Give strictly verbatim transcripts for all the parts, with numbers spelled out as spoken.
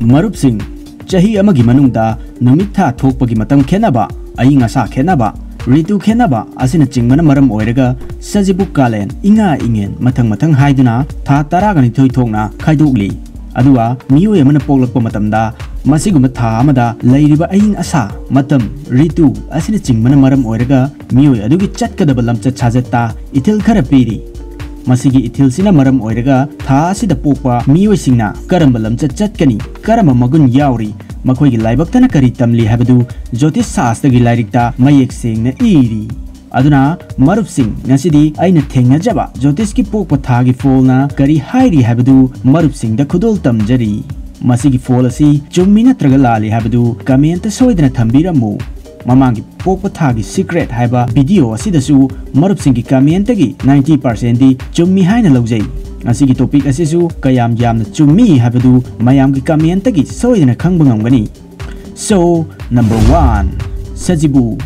ꯃꯔꯨꯞꯁꯤꯡ, ꯆꯍꯤ ꯑꯃꯒꯤ ꯃꯅꯨꯡꯗ ꯅꯨꯃꯤꯠ ꯊꯥ ꯊꯣꯛꯄꯒꯤ ꯃꯇꯝ ꯈꯦꯠꯅꯕ, ꯑꯏꯪ ꯑꯁꯥ ꯈꯦꯠꯅꯕ, ꯔꯤꯇꯨ ꯈꯦꯠꯅꯕ ꯑꯁꯤꯅꯆꯤꯡꯕꯅ ꯃꯔꯝ ꯑꯣꯏꯔꯒ ꯁꯖꯤꯕꯨ ꯀꯥꯂꯦꯟ, ꯏꯉꯥ ꯏꯉꯦꯟ ꯃꯊꯪ ꯃꯊꯪ ꯍꯥꯏꯗꯨꯅ ꯊꯥ ꯇꯔꯥꯒ ꯅꯤꯊꯣꯏ ꯊꯣꯛꯅ ꯈꯥꯏꯗꯣꯛꯂꯤ꯫ ꯑꯗꯨꯒ ꯃꯤꯑꯣꯏ ꯑꯃꯅ ꯄꯣꯛꯂꯛꯄ ꯃꯇꯝꯗ ꯃꯁꯤꯒꯨꯝꯕ ꯊꯥ ꯑꯃꯗ ꯂꯩꯔꯤꯕ ꯑꯏꯪ ꯑꯁꯥ, ꯃꯇꯝ, ꯔꯤꯇꯨ ꯑꯁꯤꯅꯆꯤꯡꯕꯅ ꯃꯔꯝ ꯑꯣꯏꯔꯒ ꯃꯤꯑꯣꯏ ꯑꯗꯨꯒꯤ ꯆꯠꯀꯗꯕ ꯂꯝꯆꯠ ꯁꯥꯖꯠꯇ ꯏꯊꯤꯜ ꯈꯔ ꯄꯤꯔꯤ꯫ ꯃꯁꯤꯒꯤ ꯏꯊꯤꯜꯁꯤꯅ ꯃꯔꯝ ꯑꯣꯏꯔꯒ ꯊꯥ ꯑꯁꯤꯗ ꯄꯣꯛꯄ ꯃꯤꯑꯣꯏꯁꯤꯡꯅ ꯀꯔꯝꯕ ꯂꯝꯆꯠ ꯆꯠꯀꯅꯤ, ꯀꯔꯝꯕ ꯃꯒꯨꯟ ꯌꯥꯎꯔꯤ, ꯃꯈꯣꯏꯒꯤ ꯂꯥꯏꯕꯛꯇꯅ ꯀꯔꯤ ꯇꯝꯂꯤ ꯍꯥꯏꯕꯗꯨ ꯖꯣꯇꯤꯁ ꯁꯥꯁꯇ꯭ꯔꯒꯤ ꯂꯥꯏꯔꯤꯛꯇ ꯃꯌꯦꯛ ꯁꯦꯡꯅ ꯏꯔꯤ꯫ ꯑꯗꯨꯅ ꯃꯔꯨꯞꯁꯤꯡ, ꯉꯁꯤꯗꯤ ꯑꯩꯅ ꯊꯦꯡꯅꯖꯕ ꯖꯣꯇꯤꯁꯀꯤ ꯄꯣꯛꯄ ꯊꯥꯒꯤ ꯐꯣꯜꯅ ꯀꯔꯤ ꯍꯥꯏꯔꯤ ꯍꯥꯏꯕꯗꯨ ꯃꯔꯨꯞꯁꯤꯡꯗ ꯈꯨꯗꯣꯜ ꯇꯝꯖꯔꯤ꯫ ꯃꯁꯤꯒꯤ ꯐꯣꯜ ꯑꯁꯤ ꯆꯨꯝꯃꯤ ꯅꯠꯇ꯭ꯔꯒ ꯂꯥꯜꯂꯤ ꯍꯥꯏꯕꯗꯨ ꯀꯃꯦꯟꯇ ꯁꯣꯏꯗꯅ ꯊꯝꯕꯤꯔꯝꯃꯨ꯫ ꯃꯃꯥꯡꯒꯤ ꯄꯣꯛꯄ ꯊꯥꯒꯤ ꯁꯤꯀ꯭ꯔꯦꯠ ꯍꯥꯏꯕ ꯚꯤꯗꯤꯑꯣ ꯑꯁꯤꯗꯁꯨ ꯃꯔꯨꯞꯁꯤꯡꯒꯤ ꯀꯃꯦꯟꯇꯒꯤ ꯅꯥꯏꯟꯇꯤ ꯄꯥꯔꯁꯦꯟꯗꯤ ꯆꯨꯝꯃꯤ ꯍꯥꯏꯅ ꯂꯧꯖꯩ꯫ ꯉꯁꯤꯒꯤ ꯇꯣꯄꯤꯛ ꯑꯁꯤꯁꯨ ꯀꯌꯥꯝ ꯌꯥꯝꯅ ꯆꯨꯝꯃꯤ ꯍꯥꯏꯕꯗꯨ ꯃꯌꯥꯝꯒꯤ ꯀꯃꯦꯟꯇꯒꯤ ꯁꯣꯏꯗꯅ ꯈꯪꯕ ꯉꯝꯒꯅꯤ꯫ So, number one, ꯁꯖꯤꯕꯨ꯫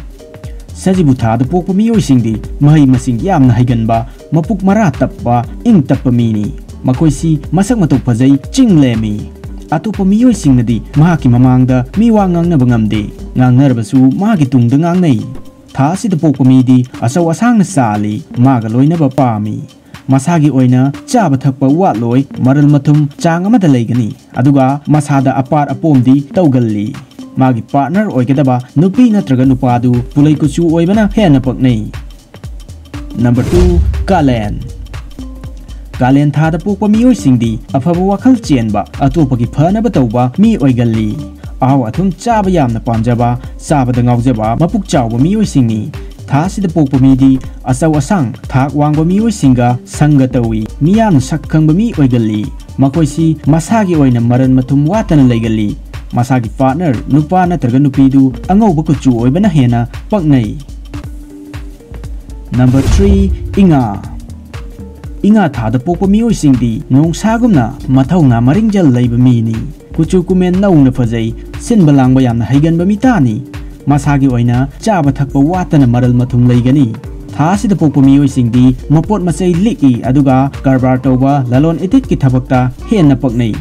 ꯁꯖꯤꯕꯨ ꯊꯥꯗ ꯄꯣꯛꯄ ꯃꯤꯑꯣꯏꯁꯤꯡꯗꯤ ꯃꯍꯩ ꯃꯁꯤꯡ ꯌꯥꯝꯅ ꯍꯩꯒꯟꯕ, ꯃꯄꯨꯛ ꯃꯔꯥ ꯇꯞꯄ, ꯏꯪ ꯇꯞꯄ ꯃꯤꯅꯤ꯫ ꯃꯈꯣꯏꯁꯤ ꯃꯁꯛ ꯃꯇꯧ ꯐꯖꯩ, ꯆꯤꯡ ꯂꯦꯝꯃꯤ꯫ ꯑꯇꯣꯞꯄ ꯃꯤꯑꯣꯏꯁꯤꯡꯅꯗꯤ ꯃꯍꯥꯛꯀꯤ ꯃꯃꯥꯡꯗ ꯃꯤꯋꯥ ꯉꯥꯡꯅꯕ ꯉꯝꯗꯦ꯫ ꯉꯥꯡꯅꯔꯕꯁꯨ ꯃꯥꯒꯤ ꯇꯨꯡꯗ ꯉꯥꯡꯅꯩ꯫ ꯊꯥ ꯑꯁꯤꯗ ꯄꯣꯛꯄ ꯃꯤꯗꯤ ꯑꯆꯧ ꯑꯁꯥꯡꯅ ꯆꯥꯜꯂꯤ, ꯃꯥꯒ ꯂꯣꯏꯅꯕ ꯄꯥꯝꯃꯤ꯫ ꯃꯁꯥꯒꯤ ꯑꯣꯏꯅ ꯆꯥꯕ ꯊꯛꯄ ꯋꯥꯠꯂꯣꯏ, ꯃꯔꯜ ꯃꯊꯨꯝ ꯆꯥꯡ ꯑꯃꯗ ꯂꯩꯒꯅꯤ꯫ ꯑꯗꯨꯒ ꯃꯁꯥꯗ ꯑꯄꯥꯔ ꯑꯄꯣꯝꯗꯤ ꯇꯧꯒꯜꯂꯤ꯫ ꯃꯥꯒꯤ ꯄꯥꯔꯠꯅꯔ ꯑꯣꯏꯒꯗꯕ ꯅꯨꯄꯤ ꯅꯠꯇ꯭ꯔꯒ ꯅꯨꯄꯥꯗꯨ ꯄꯨꯂꯩ ꯀꯨꯆꯨ ꯑꯣꯏꯕꯅ ꯍꯦꯟꯅ ꯄꯛꯅꯩ꯫ Number two, ꯀꯥꯂꯦꯟ꯫ ꯀꯥꯂꯦꯟ ꯊꯥꯗ ꯄꯣꯛꯄ ꯃꯤꯑꯣꯏꯁꯤꯡꯗꯤ ꯑꯐꯕ ꯋꯥꯈꯜ ꯆꯦꯟꯕ, ꯑꯇꯣꯞꯄꯒꯤ ꯐꯅꯕ ꯇꯧꯕ ꯃꯤ ꯑꯣꯏꯒꯜꯂꯤ꯫ ꯑꯍꯥꯎ ꯑꯊꯨꯝ ꯆꯥꯕ ꯌꯥꯝꯅ ꯄꯥꯝꯖꯕ, ꯆꯥꯕꯗ ꯉꯥꯎꯖꯕ, ꯃꯄꯨꯛ ꯆꯥꯎꯕ ꯃꯤꯑꯣꯏꯁꯤꯡꯅꯤ꯫ ꯊꯥ ꯑꯁꯤꯗ ꯄꯣꯛꯄ ꯃꯤꯗꯤ ꯑꯆꯧ ꯑꯁꯥꯡ, ꯊꯥꯛ ꯋꯥꯡꯕ ꯃꯤꯑꯣꯏꯁꯤꯡꯒ ꯁꯪꯒ ꯇꯧꯏ꯫ ꯃꯤꯌꯥꯝꯅ ꯁꯛ ꯈꯪꯕ ꯃꯤ ꯑꯣꯏꯒꯜꯂꯤ꯫ ꯃꯈꯣꯏꯁꯤ ꯃꯁꯥꯒꯤ ꯑꯣꯏꯅ ꯃꯔꯟ ꯃꯊꯨꯝ ꯋꯥꯠꯇꯅ ꯂꯩꯒꯜꯂꯤ꯫ ꯃꯁꯥꯒꯤ ꯄꯥꯔꯠꯅꯔ, ꯅꯨꯄꯥ ꯅꯠꯇ꯭ꯔꯒ ꯅꯨꯄꯤꯗꯨ ꯑꯉꯧꯕ ꯀꯨꯆꯨ ꯑꯣꯏꯕꯅ ꯍꯦꯟꯅ ꯄꯛꯅꯩ꯫ Number three, ꯏꯉꯥ꯫ ꯏꯉꯥ ꯊꯥꯗ ꯄꯣꯛꯄ ꯃꯤꯑꯣꯏꯁꯤꯡꯗꯤ ꯅꯣꯡꯁꯥꯒꯨꯝꯅ ꯃꯊꯧꯅꯥ ꯃꯔꯤꯡꯖꯦꯜ ꯂꯩꯕ ꯃꯤꯅꯤ꯫ ꯀꯨꯆꯨ ꯀꯨꯃꯦꯟ ꯅꯧꯅ ꯐꯖꯩ, ꯁꯤꯟꯕ ꯂꯥꯡꯕ ꯌꯥꯝꯅ ꯍꯩꯒꯟꯕ ꯃꯤꯇꯥꯅꯤ꯫ ꯃꯁꯥꯒꯤ ꯑꯣꯏꯅ ꯆꯥꯕ ꯊꯛꯄ ꯋꯥꯠꯇꯅ ꯃꯔꯜ ꯃꯊꯨꯝ ꯂꯩꯒꯅꯤ꯫ ꯊꯥ ꯑꯁꯤꯗ ꯄꯣꯛꯄ ꯃꯤꯑꯣꯏꯁꯤꯡꯗꯤ ꯃꯄꯣꯠ ꯃꯆꯩ ꯂꯤꯛꯏ, ꯑꯗꯨꯒ ꯀꯔꯕꯥꯔ ꯇꯧꯕ, ꯂꯂꯣꯟ ꯏꯇꯤꯛꯀꯤ ꯊꯕꯛꯇ ꯍꯦꯟꯅ ꯄꯛꯅꯩ꯫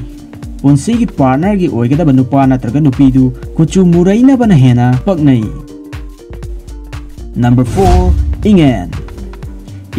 ꯄꯨꯟꯁꯤꯒꯤ ꯄꯥꯔꯠꯅꯔꯒꯤ ꯑꯣꯏꯒꯗꯕ ꯅꯨꯄꯥ ꯅꯠꯇ꯭ꯔꯒ ꯅꯨꯄꯤꯗꯨ ꯀꯨꯆꯨ ꯃꯨꯔꯩꯅꯕꯅ ꯍꯦꯟꯅ ꯄꯛꯅꯩ꯫ Number four, ꯏꯉꯦꯟ꯫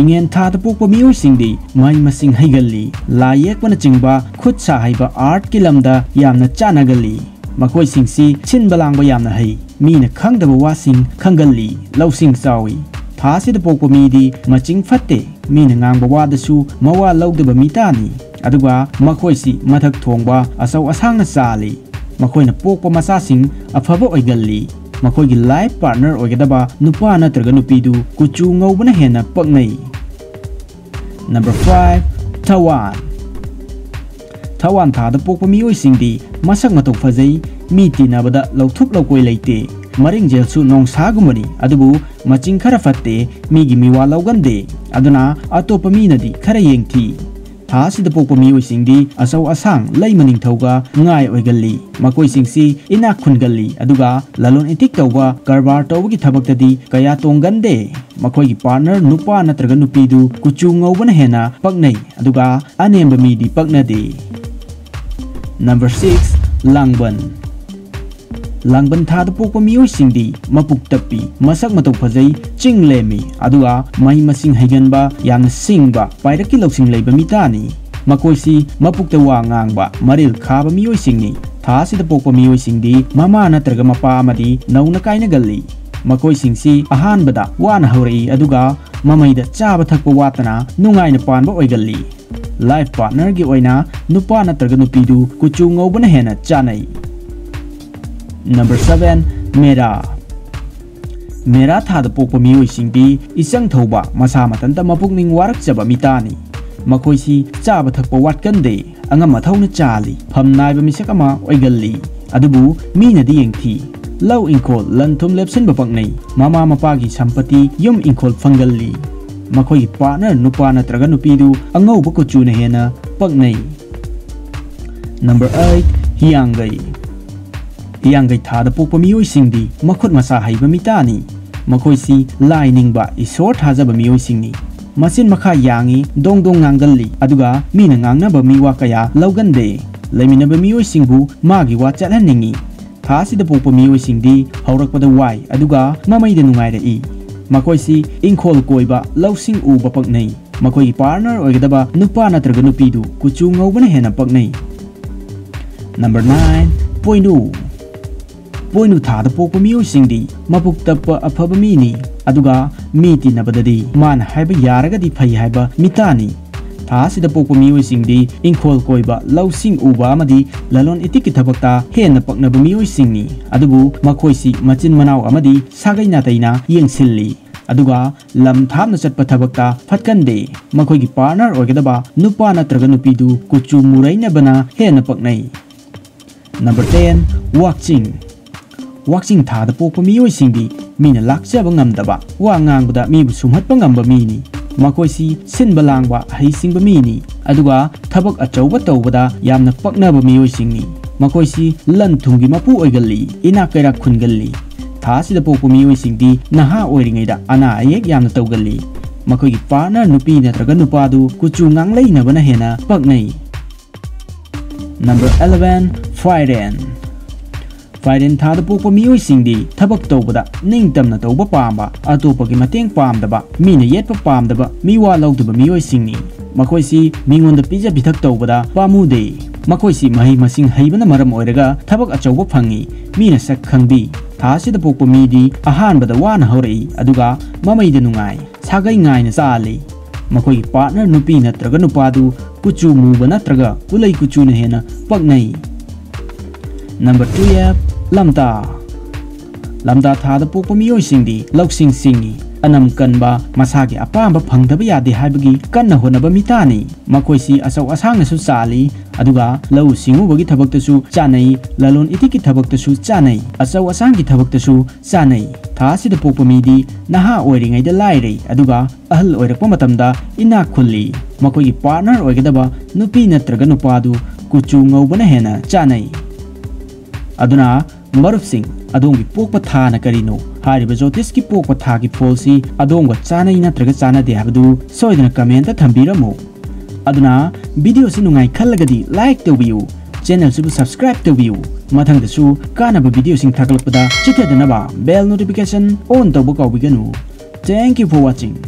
ꯏꯉꯦꯟ ꯊꯥꯗ ꯄꯣꯛꯄ ꯃꯤꯑꯣꯏꯁꯤꯡꯗꯤ ꯃꯍꯩ ꯃꯁꯤꯡ ꯍꯩꯒꯜꯂꯤ, ꯂꯥꯏ ꯌꯦꯛꯄꯅꯆꯤꯡꯕ ꯈꯨꯠ ꯁꯥ ꯍꯩꯕ ꯑꯥꯔꯠꯀꯤ ꯂꯝꯗ ꯌꯥꯝꯅ ꯆꯥꯟꯅꯒꯜꯂꯤ꯫ ꯃꯈꯣꯏꯁꯤꯡꯁꯤ ꯁꯤꯟꯕ ꯂꯥꯡꯕ ꯌꯥꯝꯅ ꯍꯩ, ꯃꯤꯅ ꯈꯪꯗꯕ ꯋꯥꯁꯤꯡ ꯈꯪꯒꯜꯂꯤ, ꯂꯧꯁꯤꯡ ꯆꯥꯎꯏ꯫ ꯊꯥꯁꯤꯗ ꯄꯣꯛꯄ ꯃꯤꯗꯤ ꯃꯆꯤꯡ ꯐꯠꯇꯦ, ꯃꯤꯅ ꯉꯥꯡꯕ ꯋꯥꯗꯁꯨ ꯃꯋꯥ ꯂꯧꯗꯕ ꯃꯤꯇꯥꯅꯤ꯫ ꯑꯗꯨꯒ ꯃꯈꯣꯏꯁꯤ ꯃꯊꯛ ꯊꯣꯡꯕ, ꯑꯆꯧ ꯑꯁꯥꯡꯅ ꯆꯥꯜꯂꯤ꯫ ꯃꯈꯣꯏꯅ ꯄꯣꯛꯄ ꯃꯆꯥꯁꯤꯡ ꯑꯐꯕ ꯑꯣꯏꯒꯜꯂꯤ꯫ ꯃꯈꯣꯏꯒꯤ ꯂꯥꯏꯐ ꯄꯥꯔꯠꯅꯔ ꯑꯣꯏꯒꯗꯕ ꯅꯨꯄꯥ ꯅꯠꯇ꯭ꯔꯒ ꯅꯨꯄꯤꯗꯨ ꯀꯨꯆꯨ ꯉꯧꯕꯅ ꯍꯦꯟꯅ ꯄꯛꯅꯩ꯫ Number five, ꯊꯋꯥꯟ꯫ ꯊꯋꯥꯟ ꯊꯥꯗ ꯄꯣꯛꯄ ꯃꯤꯑꯣꯏꯁꯤꯡꯗꯤ ꯃꯁꯛ ꯃꯇꯧ ꯐꯖꯩ, ꯃꯤ ꯇꯤꯟꯅꯕꯗ ꯂꯧꯊꯨꯞ ꯂꯧꯀꯣꯏ ꯂꯩꯇꯦ, ꯃꯔꯤꯡꯖꯦꯜꯁꯨ ꯅꯣꯡꯁꯥꯒꯨꯝꯕꯅꯤ, ꯑꯗꯨꯕꯨ ꯃꯆꯤꯡ ꯈꯔ ꯐꯠꯇꯦ, ꯃꯤꯒꯤ ꯃꯤꯋꯥ ꯂꯧꯒꯟꯗꯦ, ꯑꯗꯨꯅ ꯑꯇꯣꯞꯄ ꯃꯤꯅꯗꯤ ꯈꯔ ꯌꯦꯡꯊꯤ꯫ ꯊꯥ ꯑꯁꯤꯗ ꯄꯣꯛꯄ ꯃꯤꯑꯣꯏꯁꯤꯡꯗꯤ ꯑꯆꯧ ꯑꯁꯥꯡ, ꯂꯩꯃ ꯅꯤꯡꯊꯧꯒ ꯉꯥꯏ ꯑꯣꯏꯒꯜꯂꯤ꯫ ꯃꯈꯣꯏꯁꯤꯡꯁꯤ ꯏꯅꯥꯛ ꯈꯨꯟꯒꯜꯂꯤ, ꯑꯗꯨꯒ ꯂꯂꯣꯟ ꯏꯇꯤꯛ ꯇꯧꯕ, ꯀꯔꯕꯥꯔ ꯇꯧꯕꯒꯤ ꯊꯕꯛꯇꯗꯤ ꯀꯌꯥ ꯇꯣꯡꯒꯟꯗꯦ꯫ ꯃꯈꯣꯏꯒꯤ ꯄꯥꯔꯠꯅꯔ ꯅꯨꯄꯥ ꯅꯠꯇ꯭ꯔꯒ ꯅꯨꯄꯤꯗꯨ ꯀꯨꯆꯨ ꯉꯧꯕꯅ ꯍꯦꯟꯅ ꯄꯛꯅꯩ, ꯑꯗꯨꯒ ꯑꯅꯦꯝꯕ ꯃꯤꯗꯤ ꯄꯛꯅꯗꯦ꯫ Number six, ꯂꯥꯡꯕꯟ꯫ ꯂꯥꯡꯕꯟ ꯊꯥꯗ ꯄꯣꯛꯄ ꯃꯤꯑꯣꯏꯁꯤꯡꯗꯤ ꯃꯄꯨꯛ ꯇꯞꯄꯤ, ꯃꯁꯛ ꯃꯇꯧ ꯐꯖꯩ, ꯆꯤꯡ ꯂꯦꯝꯃꯤ, ꯑꯗꯨꯒ ꯃꯍꯩ ꯃꯁꯤꯡ ꯍꯩꯒꯟꯕ, ꯌꯥꯝꯅ ꯁꯤꯡꯕ, ꯄꯥꯏꯔꯛꯀꯤ ꯂꯧꯁꯤꯡ ꯂꯩꯕ ꯃꯤꯇꯥꯅꯤ꯫ ꯃꯈꯣꯏꯁꯤ ꯃꯄꯨꯛꯇ ꯋꯥ ꯉꯥꯡꯕ, ꯃꯔꯤꯜ ꯈꯥꯕ ꯃꯤꯑꯣꯏꯁꯤꯡꯅꯤ꯫ ꯊꯥ ꯑꯁꯤꯗ ꯄꯣꯛꯄ ꯃꯤꯑꯣꯏꯁꯤꯡꯗꯤ ꯃꯃꯥ ꯅꯠꯇ꯭ꯔꯒ ꯃꯄꯥ ꯑꯃꯗꯤ ꯅꯧꯅ ꯀꯥꯏꯅꯒꯜꯂꯤ꯫ ꯃꯈꯣꯏꯁꯤꯡꯁꯤ ꯑꯍꯥꯟꯕꯗ ꯋꯥꯅ ꯍꯧꯔꯛꯏ, ꯑꯗꯨꯒ ꯃꯃꯩꯗ ꯆꯥꯕ ꯊꯛꯄ ꯋꯥꯠꯇꯅ ꯅꯨꯡꯉꯥꯏꯅ ꯄꯥꯟꯕ ꯑꯣꯏꯒꯜꯂꯤ꯫ ꯂꯥꯏꯐ ꯄꯥꯔꯠꯅꯔꯒꯤ ꯑꯣꯏꯅ ꯅꯨꯄꯥ ꯅꯠꯇ꯭ꯔꯒ ꯅꯨꯄꯤꯗꯨ ꯀꯨꯆꯨ ꯉꯧꯕꯅ ꯍꯦꯟꯅ ꯆꯥꯅꯩ꯫ ꯅꯝꯕꯔ ꯁꯚꯦꯟ, ꯃꯦꯔꯥ꯫ ꯃꯦꯔꯥ ꯊꯥꯗ ꯄꯣꯛꯄ ꯃꯤꯑꯣꯏꯁꯤꯡꯗꯤ ꯏꯆꯪ ꯊꯧꯕ, ꯃꯁꯥ ꯃꯊꯟꯇ ꯃꯄꯨꯛꯅꯤꯡ ꯋꯥꯔꯛꯆꯕ ꯃꯤꯇꯥꯅꯤ꯫ ꯃꯈꯣꯏꯁꯤ ꯆꯥꯕ ꯊꯛꯄ ꯋꯥꯠꯀꯟꯗꯦ, ꯑꯉꯝ ꯑꯊꯧꯅ ꯆꯥꯜꯂꯤ, ꯐꯝ ꯅꯥꯏꯕ ꯃꯤꯁꯛ ꯑꯃ ꯑꯣꯏꯒꯜꯂꯤ꯫ ꯑꯗꯨꯕꯨ ꯃꯤꯅꯗꯤ ꯌꯦꯡꯊꯤ꯫ ꯂꯧ ꯏꯪꯈꯣꯜ, ꯂꯟ ꯊꯨꯝ ꯂꯦꯞꯁꯤꯟꯕ ꯄꯛꯅꯩ꯫ ꯃꯃꯥ ꯃꯄꯥꯒꯤ ꯁꯝꯄꯇꯤ, ꯌꯨꯝ ꯏꯪꯈꯣꯜ ꯐꯪꯒꯜꯂꯤ꯫ ꯃꯈꯣꯏꯒꯤ ꯄꯥꯔꯠꯅꯔ ꯅꯨꯄꯥ ꯅꯠꯇ꯭ꯔꯒ ꯅꯨꯄꯤꯗꯨ ꯑꯉꯧꯕ ꯀꯨꯆꯨꯅ ꯍꯦꯟꯅ ꯄꯛꯅꯩ꯫ Number eight, ꯍꯤꯌꯥꯡꯒꯩ꯫ ꯍꯤꯌꯥꯡꯒꯩ ꯊꯥꯗ ꯄꯣꯛꯄ ꯃꯤꯑꯣꯏꯁꯤꯡꯗꯤ ꯃꯈꯨꯠ ꯃꯁꯥ ꯍꯩꯕ ꯃꯤꯇꯥꯅꯤ꯫ ꯃꯈꯣꯏꯁꯤ ꯂꯥꯏ ꯅꯤꯡꯕ, ꯏꯁꯣꯔ ꯊꯥꯖꯕ ꯃꯤꯑꯣꯏꯁꯤꯡꯅꯤ꯫ ꯃꯆꯤꯟ ꯃꯈꯥ ꯌꯥꯡꯏ, ꯗꯣꯡ ꯗꯣꯡ ꯉꯥꯡꯒꯜꯂꯤ, ꯑꯗꯨꯒ ꯃꯤꯅ ꯉꯥꯡꯅꯕ ꯃꯤꯋꯥ ꯀꯌꯥ ꯂꯧꯒꯟꯗꯦ꯫ ꯂꯩꯃꯤꯟꯅꯕ ꯃꯤꯑꯣꯏꯁꯤꯡꯕꯨ ꯃꯥꯒꯤ ꯋꯥ ꯆꯠꯍꯟꯅꯤꯡꯏ꯫ ꯊꯥ ꯑꯁꯤꯗ ꯄꯣꯛꯄ ꯃꯤꯑꯣꯏꯁꯤꯡꯗꯤ ꯍꯧꯔꯛꯄꯗ ꯋꯥꯏ, ꯑꯗꯨꯒ ꯃꯃꯩꯗ ꯅꯨꯡꯉꯥꯏꯔꯛꯏ꯫ ꯃꯈꯣꯏꯁꯤ ꯏꯪꯈꯣꯜ ꯀꯣꯏꯕ, ꯂꯧꯁꯤꯡ ꯎꯕ ꯄꯛꯅꯩ꯫ ꯃꯈꯣꯏꯒꯤ ꯄꯥꯔꯠꯅꯔ ꯑꯣꯏꯒꯗꯕ ꯅꯨꯄꯥ ꯅꯠꯇ꯭ꯔꯒ ꯅꯨꯄꯤꯗꯨ ꯀꯨꯆꯨ ꯉꯧꯕꯅ ꯍꯦꯟꯅ ꯄꯛꯅꯩ꯫ Number nine, ꯄꯣꯏꯅꯨ꯫ ꯄꯣꯏꯅꯨ ꯊꯥꯗ ꯄꯣꯛꯄ ꯃꯤꯑꯣꯏꯁꯤꯡꯗꯤ ꯃꯄꯨꯛ ꯇꯞꯄ ꯑꯐꯕ ꯃꯤꯅꯤ, ꯑꯗꯨꯒ ꯃꯤ ꯇꯤꯟꯅꯕꯗꯗꯤ ꯃꯥꯅ ꯍꯥꯏꯕ ꯌꯥꯔꯒꯗꯤ ꯐꯩ ꯍꯥꯏꯕ ꯃꯤꯇꯥꯅꯤ꯫ ꯊꯥ ꯑꯁꯤꯗ ꯄꯣꯛꯄ ꯃꯤꯑꯣꯏꯁꯤꯡꯗꯤ ꯏꯪꯈꯣꯜ ꯀꯣꯏꯕ, ꯂꯧꯁꯤꯡ ꯎꯕ ꯑꯃꯗꯤ ꯂꯂꯣꯟ ꯏꯇꯤꯛꯀꯤ ꯊꯕꯛꯇ ꯍꯦꯟꯅ ꯄꯛꯅꯕ ꯃꯤꯑꯣꯏꯁꯤꯡꯅꯤ꯫ ꯑꯗꯨꯕꯨ ꯃꯈꯣꯏꯁꯤ ꯃꯆꯤꯟ ꯃꯅꯥꯎ ꯑꯃꯗꯤ ꯁꯥꯒꯩ ꯅꯥꯇꯩꯅ ꯌꯦꯡꯁꯤꯜꯂꯤ꯫ ꯑꯗꯨꯒ ꯂꯝ ꯊꯥꯞꯅ ꯆꯠꯄ ꯊꯕꯛꯇ ꯐꯠꯀꯟꯗꯦ꯫ ꯃꯈꯣꯏꯒꯤ ꯄꯥꯔꯠꯅꯔ ꯑꯣꯏꯒꯗꯕ ꯅꯨꯄꯥ ꯅꯠꯇ꯭ꯔꯒ ꯅꯨꯄꯤꯗꯨ ꯀꯨꯆꯨ ꯃꯨꯔꯩꯅꯕꯅ ꯍꯦꯟꯅ ꯄꯛꯅꯩ꯫ Number ten, ꯋꯥꯛꯆꯤꯡ꯫ ꯋꯥꯛꯆꯤꯡ ꯊꯥꯗ ꯄꯣꯛꯄ ꯃꯤꯑꯣꯏꯁꯤꯡꯗꯤ ꯃꯤꯅ ꯂꯥꯛꯆꯕ ꯉꯝꯗꯕ, ꯋꯥ ꯉꯥꯡꯕꯗ ꯃꯤꯕꯨ ꯁꯨꯝꯍꯠꯄ ꯉꯝꯕ ꯃꯤꯅꯤ꯫ ꯃꯈꯣꯏꯁꯤ ꯁꯤꯟꯕ ꯂꯥꯡꯕ, ꯍꯩꯁꯤꯡꯕ ꯃꯤꯅꯤ, ꯑꯗꯨꯒ ꯊꯕꯛ ꯑꯆꯧꯕ ꯇꯧꯕꯗ ꯌꯥꯝꯅ ꯄꯛꯅꯕ ꯃꯤꯑꯣꯏꯁꯤꯡꯅꯤ꯫ ꯃꯈꯣꯏꯁꯤ ꯂꯟ ꯊꯨꯝꯒꯤ ꯃꯄꯨ ꯑꯣꯏꯒꯜꯂꯤ, ꯏꯅꯥꯛ ꯀꯩꯔꯥꯛ ꯈꯨꯟꯒꯜꯂꯤ꯫ ꯊꯥ ꯑꯁꯤꯗ ꯄꯣꯛꯄ ꯃꯤꯑꯣꯏꯁꯤꯡꯗꯤ ꯅꯍꯥ ꯑꯣꯏꯔꯤꯉꯩꯗ ꯑꯅꯥ ꯑꯌꯦꯛ ꯌꯥꯝꯅ ꯇꯧꯒꯜꯂꯤ꯫ ꯃꯈꯣꯏꯒꯤ ꯄꯥꯔꯠꯅꯔ ꯅꯨꯄꯤ ꯅꯠꯇ꯭ꯔꯒ ꯅꯨꯄꯥꯗꯨ ꯀꯨꯆꯨ ꯉꯥꯡꯂꯩꯅꯕꯅ ꯍꯦꯟꯅ ꯄꯛꯅꯩ꯫ Number eleven, ꯐꯥꯏꯔꯦꯟ꯫ ꯐꯥꯏꯔꯦꯟ ꯊꯥꯗ ꯄꯣꯛꯄ ꯃꯤꯑꯣꯏꯁꯤꯡꯗꯤ ꯊꯕꯛ ꯇꯧꯕꯗ ꯅꯤꯡꯇꯝꯅ ꯇꯧꯕ ꯄꯥꯝꯕ, ꯑꯇꯣꯞꯄꯒꯤ ꯃꯇꯦꯡ ꯄꯥꯝꯗꯕ, ꯃꯤꯅ ꯌꯦꯠꯄ ꯄꯥꯝꯗꯕ, ꯃꯤꯋꯥ ꯂꯧꯗꯕ ꯃꯤꯑꯣꯏꯁꯤꯡꯅꯤ꯫ ꯃꯈꯣꯏꯁꯤ ꯃꯤꯉꯣꯟꯗ ꯄꯤꯖ ꯄꯤꯊꯛ ꯇꯧꯕꯗ ꯄꯥꯝꯃꯨꯗꯦ꯫ ꯃꯈꯣꯏꯁꯤ ꯃꯍꯩ ꯃꯁꯤꯡ ꯍꯩꯕꯅ ꯃꯔꯝ ꯑꯣꯏꯔꯒ ꯊꯕꯛ ꯑꯆꯧꯕ ꯐꯪꯏ꯫ ꯃꯤꯅ ꯁꯛ ꯈꯪꯕꯤ꯫ ꯊꯥ ꯑꯁꯤꯗ ꯄꯣꯛꯄ ꯃꯤꯗꯤ ꯑꯍꯥꯟꯕꯗ ꯋꯥꯅ ꯍꯧꯔꯛꯏ, ꯑꯗꯨꯒ ꯃꯃꯩꯗ ꯅꯨꯡꯉꯥꯏ꯫ ꯁꯥꯒꯩ ꯉꯥꯏꯅ ꯆꯥꯜꯂꯤ꯫ ꯃꯈꯣꯏꯒꯤ ꯄꯥꯔꯠꯅꯔ ꯅꯨꯄꯤ ꯅꯠꯇ꯭ꯔꯒ ꯅꯨꯄꯥꯗꯨ ꯀꯨꯆꯨ ꯃꯨꯕ ꯅꯠꯇ꯭ꯔꯒ ꯀꯨꯂꯩ ꯀꯨꯆꯨꯅ ꯍꯦꯟꯅ ꯄꯛꯅꯩ꯫ ꯅꯝꯕꯔ ꯇꯨꯌꯦꯜꯐ, ꯂꯝꯇꯥ꯫ ꯂꯝꯇꯥ ꯊꯥꯗ ꯄꯣꯛꯄ ꯃꯤꯑꯣꯏꯁꯤꯡꯗꯤ ꯂꯧꯁꯤꯡ ꯁꯤꯡꯏ, ꯑꯅꯝ ꯀꯟꯕ, ꯃꯁꯥꯒꯤ ꯑꯄꯥꯝꯕ ꯐꯪꯗꯕ ꯌꯥꯗꯦ ꯍꯥꯏꯕꯒꯤ ꯀꯟꯅ ꯍꯣꯠꯅꯕ ꯃꯤꯇꯥꯅꯤ꯫ ꯃꯈꯣꯏꯁꯤ ꯑꯆꯧ ꯑꯁꯥꯡꯅꯁꯨ ꯆꯥꯜꯂꯤ, ꯑꯗꯨꯒ ꯂꯧꯎ ꯁꯤꯡꯎꯕꯒꯤ ꯊꯕꯛꯇꯁꯨ ꯆꯥꯅꯩ, ꯂꯂꯣꯟ ꯏꯇꯤꯛꯀꯤ ꯊꯕꯛꯇꯁꯨ ꯆꯥꯅꯩ, ꯑꯆꯧ ꯑꯁꯥꯡꯒꯤ ꯊꯕꯛꯇꯁꯨ ꯆꯥꯅꯩ꯫ ꯊꯥ ꯑꯁꯤꯗ ꯄꯣꯛꯄ ꯃꯤꯗꯤ ꯅꯍꯥ ꯑꯣꯏꯔꯤꯉꯩꯗ ꯂꯥꯏꯔꯩ, ꯑꯗꯨꯒ ꯑꯍꯜ ꯑꯣꯏꯔꯛꯄ ꯃꯇꯝꯗ ꯏꯅꯥꯛ ꯈꯨꯜꯂꯤ꯫ ꯃꯈꯣꯏꯒꯤ ꯄꯥꯔꯠꯅꯔ ꯑꯣꯏꯒꯗꯕ ꯅꯨꯄꯤ ꯅꯠꯇ꯭ꯔꯒ ꯅꯨꯄꯥꯗꯨ ꯀꯨꯆꯨ ꯉꯧꯕꯅ ꯍꯦꯟꯅ ꯆꯥꯅꯩ꯫ ꯑꯗꯨꯅ ꯃꯔꯨꯞꯁꯤꯡ, ꯑꯗꯣꯝꯒꯤ ꯄꯣꯛꯄ ꯊꯥꯅ ꯀꯔꯤꯅꯣ? ꯍꯥꯏꯔꯤꯕ ꯖꯣꯇꯤꯁꯀꯤ ꯄꯣꯛꯄ ꯊꯥꯒꯤ ꯐꯣꯜꯁꯤ ꯑꯗꯣꯝꯒ ꯆꯥꯅꯩ ꯅꯠꯇ꯭ꯔꯒ ꯆꯥꯅꯗꯦ ꯍꯥꯏꯕꯗꯨ ꯁꯣꯏꯗꯅ ꯀꯃꯦꯟꯇ ꯊꯝꯕꯤꯔꯝꯃꯨ꯫ ꯑꯗꯨꯅ video ꯁꯤ ꯅꯨꯡꯉꯥꯏ ꯈꯜꯂꯒꯗꯤ like ꯇꯧꯕꯤꯌꯨ, channel ꯁꯤꯕꯨ subscribe ꯇꯧꯕꯤꯌꯨ꯫ ꯃꯊꯪꯗꯁꯨ ꯀꯥꯟꯅꯕ video ꯁꯤꯡ ꯊꯥꯒꯠꯂꯛꯄꯗ ꯆꯤꯊꯗꯅꯕ bell notification on ꯇꯧꯕ ꯀꯥꯎꯕꯤꯒꯅꯨ꯫ Thank you for watching.